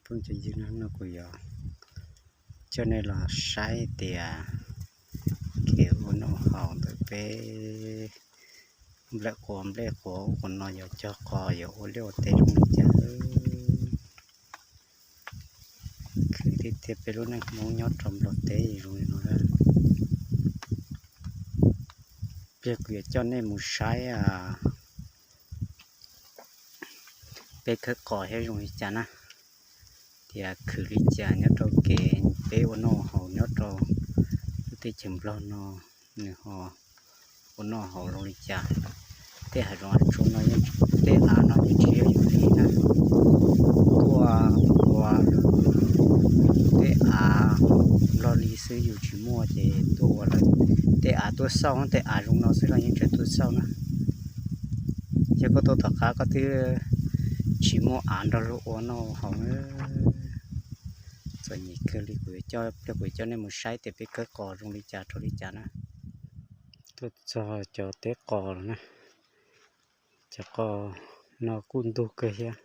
Phooj ywg, hnub no kuv yuav coj nej los saib tias kev ua noj haus ntawm peb nplej quav nplej quav ub qhov no yuav cog qos yuav ua liaj ua teb zoo li cas. Khwv tiag tiag peb lub neej Hmoob nyob rau Nplog teb zoo li no. Pliag kuv yuav coj nej mus saib peb khawb qos thiab zoo li cas na, tias khwv li cas nyob rau kev peb ua noj haus nyob rau lub teb chaws Nplog no, nws ho ua noj haus zoo li cas. Tej hav zoov hav tsuag no, tej av no yeej tsis yog yus li na, tuaj ua tej av Nplog li xwb, yus tsis muaj ces tuaj ua lawm. Tej av tuaj xauj, tej av zoo no xwb los yeej tseem tuaj xauj na. Yog koj tuaj tom qab koj twb tsis muaj av nrog luag ua noj haus, txom nyem kawg li. Kuv yuav coj, pliag kuv yuav coj nej mus saib tias peb khawb qos zoo li cas rau li cas na. Tuaj txog cov teb qos lawm na, cov qos no kuj ntug kawg thiab.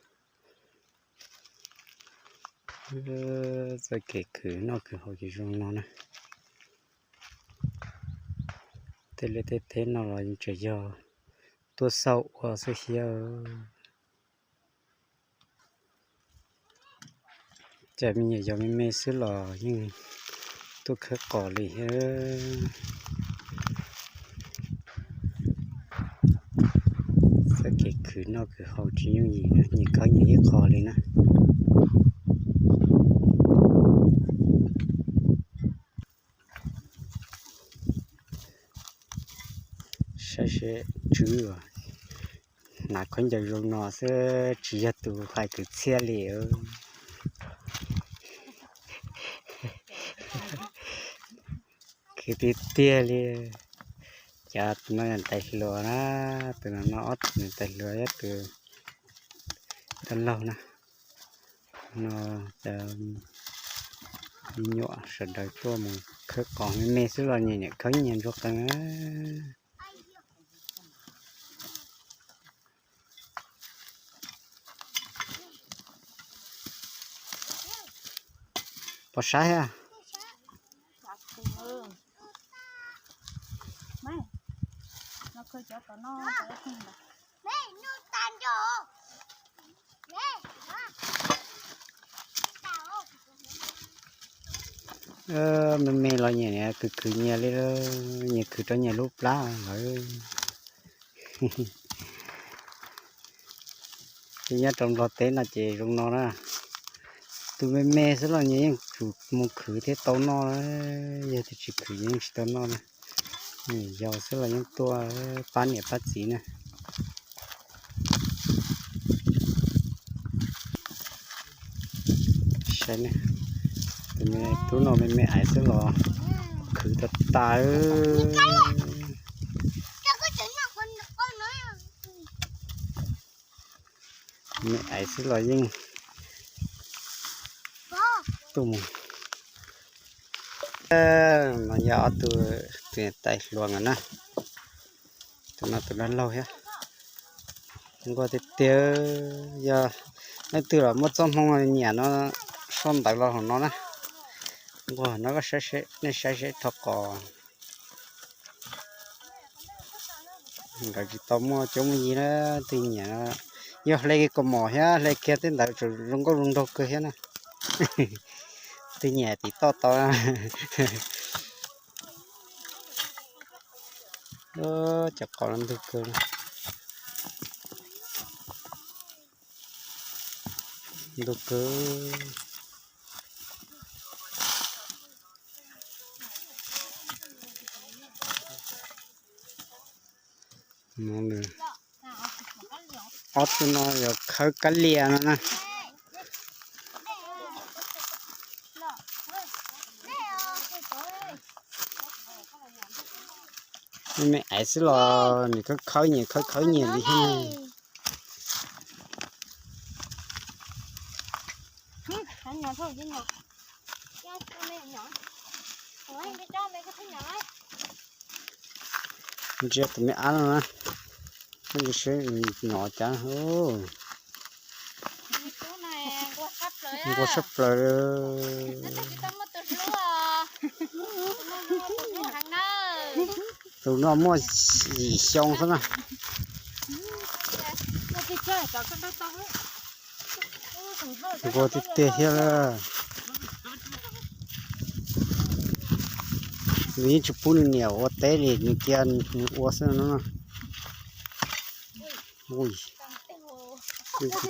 Txoj kev khwv noj khwv haus ces zoo no na. Tej liaj tej teb no los yeej tseem yog tuaj xauj ua xwb thiab. Cas me nyuam yaus me me xwb los yeej tuaj khawb qos li thiab. Txoj kev khwv noj khwv haus tsis yooj yim, nyias khawb nyias ib qho li na. Saib seb, tswv hnav khaub ncaws zoo no xwb tsis yog tus hais kwv txhiaj li. Khwv tiag tiag li. Cov no yog tais hluas na, tus no no ob tug tais hluas thiab tus dab laug na. No cov me nyuam sawv daws tuaj mus khawb qos me me xwb los nyias nyiam khawb nyias ntsuag qees. Pom saib a. Me me los nyias khwv khwv nyias li, nyias khwv rau nyias lub plab lawm. Ces nyob rau Nplog teb no ces zoo no na, tus me me xwb los nyias yeej tsum mus khwv thiaj tau noj, yog tias tsis khwv yeej tsis tau noj na. Yau xwb los yeej tuaj pab niam pab txiv na. Saib ne, tus me tub no me me aiv xwb los khwv tag tas. Me aiv xwb los yeej tuaj mus. No yog ob tug tais hluas na, tus no tus dab laug thiab. Nquag tiag tiag, yog leej twg los muaj txoj hmoo nyiam no, sau ntawv los hauv no na. Nquag no, nej saib seb rho qos. Nkawd tsis tau muaj cuab muaj yig na, twg nyiam, yog hle kiag kaus mom thiab hle kiag tej ntawd tseem zoo nkauj zoo nraug kawg thiab na. Twg nyiam tim toj tau. Cov qos no ntug kawg, ntug kawg. Ob tug no yog khawb kab lias no na. Me me aiv xwb los nws khawb khawb nyias khawb khawb nyias li thiab. Ntsia tus me ab no na, seb nws nyom cas. Nquag sab plaws. Tus no muaj yim xyoo xwb na. Nquag tiag tiag thiab. Nws yeej tsis pub nws niam ua teb li, nws cia nws ua xwb no. Ui, tiag.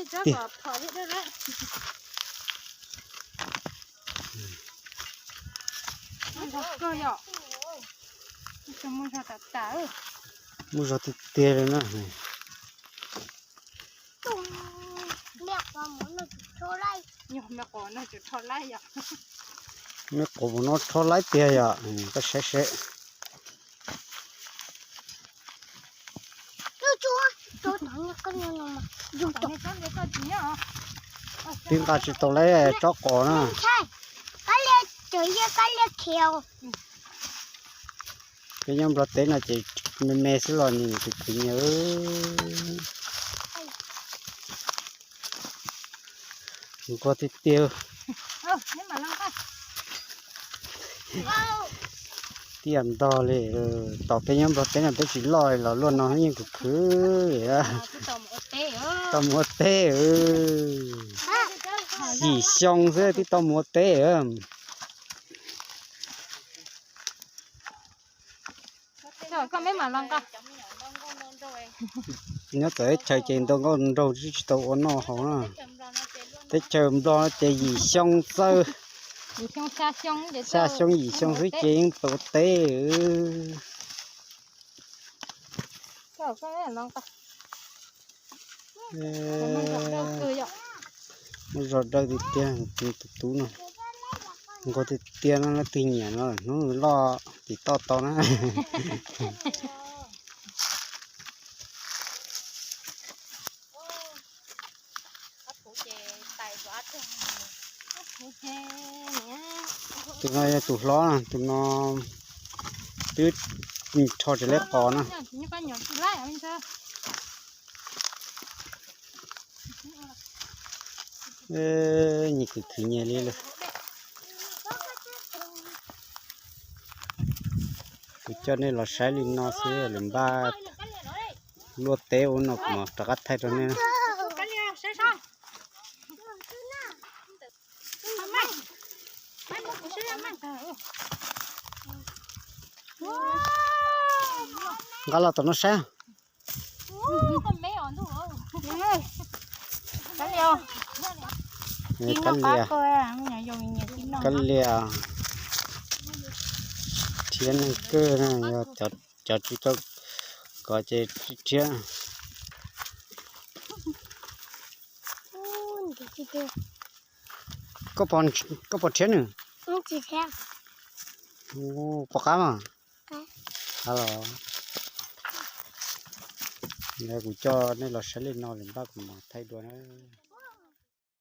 Muaj zog tiag tiag li na. Me quav mus no rho laib tiag yom, koj saib seb. Twb nqa tsis tau laib tsob qos na. Peb nyob Nplog teb no ces me me xwb los nws tus khwv nyias. Nquag tiag tiag. Tiaj ntog li, tos peb nyob Nplog teb no peb tsis loj los luaj no yeej khwv khwv. Tau mus ua teb. Yim xyoo xwb twb tau mus ua teb. Nyob txawv teb chaws ces ntau nkauj nraug tsis tau ua noj haus na. Teb chaws Nplog ces yim xyoo xwb, xya xyoo yim xyoo xwb ces yeej tau ua teb. Muaj zog dawb tiag tiag tus tub no. Nquag tiag tiag no, leej twg nyiam no hnub loj tim toj tau na. Tus no yog tus hlob, tus no twb rho tsis laib qos na. Nyias khwv khwv nyias li lawm. Kuv coj nej los saib li no xwb lawm npaj luaj teb ua no kuv mam rov qab thaij rau nej. Nqa los tom no saib. Kab lias, kab lias, rhiab neeg kawg na, yog cov tsis tau kov ces rhiab. Koj pom rhiab nws? Pom qab mas. Qab los. Kuv coj nej los saib li no lawm npaj kuv mam thaij dua na.